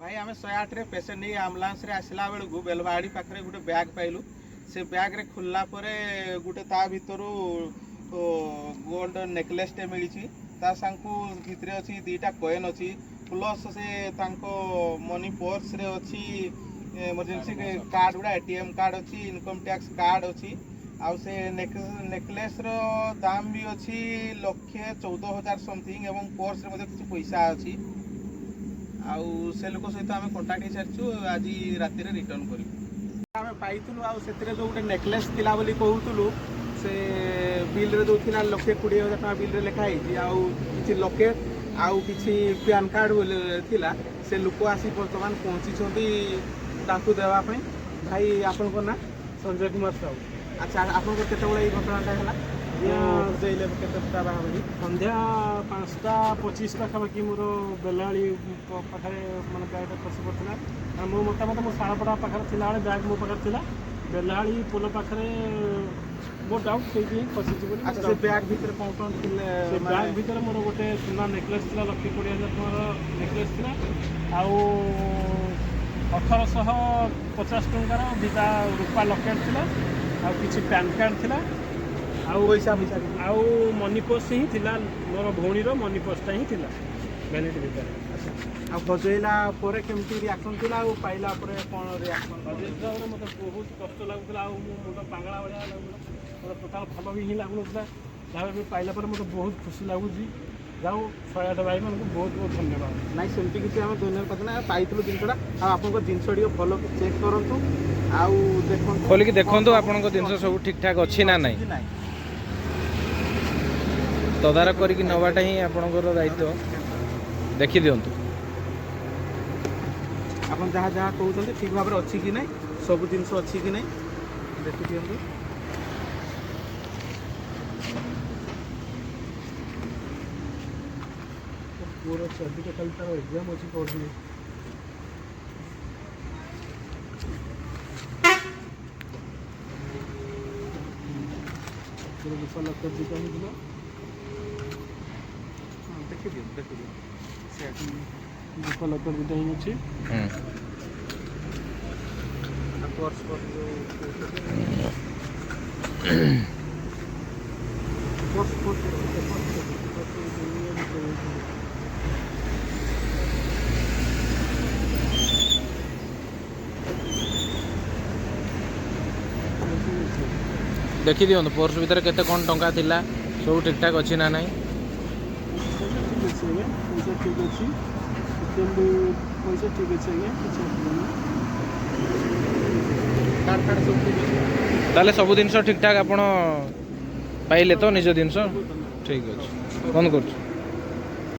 ଭାଇ, ଆମେ 108ରେ ପେସେଣ୍ଟ ନେଇ ଆମ୍ବୁଲାନ୍ସରେ ଆସିଲା ବେଳକୁ ବେଲବାହାଡ଼ି ପାଖରେ ଗୋଟେ ବ୍ୟାଗ୍ ପାଇଲୁ। ସେ ବ୍ୟାଗ୍ରେ ଖୋଲିଲା ପରେ ଗୋଟେ ତା ଭିତରୁ ଗୋଲ୍ଡ ନେକଲେସଟେ ମିଳିଛି। ତା ସାଙ୍ଗକୁ ଭିତରେ ଅଛି 2ଟା କଏନ୍ ଅଛି, ପ୍ଲସ୍ ସେ ତାଙ୍କ ମନି ପର୍ସରେ ଅଛି ଏମର୍ଜେନ୍ସି କାର୍ଡ଼ ଗୁଡ଼ା, ATM card ଅଛି, ଇନକମ୍ ଟ୍ୟାକ୍ସ କାର୍ଡ଼ ଅଛି। ଆଉ ସେ ନେକଲେସର ଦାମ ବି ଅଛି 1,14,000 ସମଥିଙ୍ଗ ଏବଂ ପର୍ସରେ ମଧ୍ୟ କିଛି ପଇସା ଅଛି। ଆଉ ସେ ଲୋକ ସହିତ ଆମେ କଣ୍ଟାକ୍ଟ ହେଇସାରିଛୁ, ଆଜି ରାତିରେ ରିଟର୍ନ କରିବୁ। ଆମେ ପାଇଥିଲୁ ଆଉ ସେଥିରେ ଯେଉଁ ଗୋଟେ ନେକଲେସ୍ ଥିଲା ବୋଲି କହୁଥିଲୁ, ସେ ବିଲ୍ରେ ଯେଉଁ ଥିଲା 1,20,000 ଟଙ୍କା ବିଲ୍ରେ ଲେଖା ହେଇଛି। ଆଉ କିଛି ଲକେଟ୍ ଆଉ କିଛି ପ୍ୟାନ୍ କାର୍ଡ଼ ବୋଲି ଥିଲା। ସେ ଲୋକ ଆସି ବର୍ତ୍ତମାନ ପହଞ୍ଚିଛନ୍ତି ତାଙ୍କୁ ଦେବା ପାଇଁ। ଭାଇ, ଆପଣଙ୍କ ନାଁ? ସଞ୍ଜୟ କୁମାର ସାହୁ। ଆଚ୍ଛା, ଆପଣଙ୍କର କେତେବେଳେ ଏଇ ଘଟଣାଟା ହେଲା? ଆଜ୍ଞା, ହଜେଇଲେ କେତେଟା ପାଖାପାଖି? ସନ୍ଧ୍ୟା 5ଟା 25 ପାଖାପାଖି ମୋର ବେଲାଳି ପାଖରେ ମାନେ ବ୍ୟାଗ୍ଟା ଖସି ପଡ଼ିଥିଲା। ଆଉ ମୋ ମତାମତ, ମୁଁ ଶାଳପଡ଼ା ପାଖରେ ଥିଲାବେଳେ ବ୍ୟାଗ୍ ମୋ ପାଖରେ ଥିଲା। ବେଲାଳି ପୋଲ ପାଖରେ ମୋ ଡାଉଟ୍ ସେଇଠି ହିଁ ଖସିଛି ବୋଲି। ଆଚ୍ଛା, ସେ ବ୍ୟାଗ୍ ଭିତରେ କ'ଣ କ'ଣ ଥିଲେ? ସେ ବ୍ୟାଗ୍ ଭିତରେ ମୋର ଗୋଟେ ସୁନା ନେକଲେସ୍ ଥିଲା, 1,20,000 ଟଙ୍କାର ନେକଲେସ୍ ଥିଲା। ଆଉ 1850 ଟଙ୍କାର 2ଟା ରୂପା ଲକେଟ୍ ଥିଲା, ଆଉ କିଛି ପ୍ୟାନ୍ କାର୍ଡ଼ ଥିଲା, ଆଉ ପଇସା ପଇସା କିଛି? ଆଉ ମନି ପର୍ସ ହିଁ ଥିଲା। ମୋର ଭଉଣୀର ମନି ପର୍ସଟା ହିଁ ଥିଲା ଭ୍ୟାନିଟି ଭିତରେ। ଆଚ୍ଛା, ଆଉ ହଜେଇଲା ପରେ କେମିତି ରିଆକ୍ସନ୍ ଥିଲା ଆଉ ପାଇଲା ପରେ କ'ଣ ରିଆକ୍ସନ୍? ହଜେଇଲା ପରେ ମୋତେ ବହୁତ କଷ୍ଟ ଲାଗୁଥିଲା ଆଉ ମୋ ମୁଣ୍ଡ ପାଗଳା ଭଳିଆ ଲାଗୁଥିଲା। ମୋତେ ଟୋଟାଲ୍ ଭଲ ବି ହିଁ ଲାଗୁନଥିଲା। ଯାହା ବି ପାଇଲା ପରେ ମୋତେ ବହୁତ ଖୁସି ଲାଗୁଛି। ଯାଉ, 108 ଭାଇମାନଙ୍କୁ ବହୁତ ବହୁତ ଧନ୍ୟବାଦ। ନାଇଁ, ସେମିତି କିଛି ଆମେ ଧନ୍ୟବାଦ କଥା ନାହିଁ। ଆମେ ପାଇଥିଲୁ ଜିନିଷଟା। ଆଉ ଆପଣଙ୍କ ଜିନିଷ ଟିକେ ଭଲ ଚେକ୍ କରନ୍ତୁ ଆଉ ଦେଖନ୍ତୁ। ଖୋଲିକି ଦେଖନ୍ତୁ କଣ ଆପଣଙ୍କ ସବୁ ଜିନିଷ ଅଛି ସବୁ ଠିକ୍ ଠାକ୍ ଅଛି ନା ନାହିଁ। କି ନାହିଁ। ତଦାରଖ କରିକି ନେବାଟା ହିଁ ଆପଣଙ୍କର ଦାୟିତ୍ୱ। ଦେଖିଦିଅନ୍ତୁ। ଆପଣ ଯାହା ଯାହା କହୁଛନ୍ତି ଠିକ୍ ଭାବରେ ଅଛି କି ନାହିଁ, ସବୁ ଜିନିଷ ଅଛି କି ନାହିଁ ଦେଖିଦିଅନ୍ତୁ। ପୁଅର ଚାବିଟା, କାଲି ତାର ଏକ୍ଜାମ୍ ଅଛି ପରଦିନ। ରୂପା ଲକେଟ୍ 2ଟା ହିଁ ଥିଲା। ହଁ, ଦେଖିଦିଅନ୍ତୁ, ଦେଖିଦିଅନ୍ତୁ ସେ ରୂପା ଲକେଟ୍ 2ଟା ହିଁ ଅଛି। ପର୍ସ ଫର୍ସ ଯେଉଁ କହୁଛନ୍ତି, ପର୍ସ ଫର୍ସ ପର୍ସ। ଦେଖିଦିଅନ୍ତୁ ପର୍ସ ଭିତରେ କେତେ କ'ଣ ଟଙ୍କା ଥିଲା, ସବୁ ଠିକ୍ ଠାକ୍ ଅଛି ନା ନାହିଁ। ପଇସା ଠିକ୍ ଅଛି ଆଜ୍ଞା, ପଇସା ଠିକ୍ ଅଛି। ଏଟିଏମ୍ ବି ପଇସା ଠିକ୍ ଅଛି ଆଜ୍ଞା, କିଛି ଅସୁବିଧା ନାହିଁ। କାର୍ଡ଼ ଫାର୍ଡ଼ ସବୁ ଠିକ୍ ଅଛି। ତାହେଲେ ସବୁ ଜିନିଷ ଠିକ୍ ଠାକ୍ ଆପଣ ପାଇଲେ ତ ନିଜ ଜିନିଷ? ଠିକ୍ ଅଛି, ବନ୍ଦ କରୁଛୁ।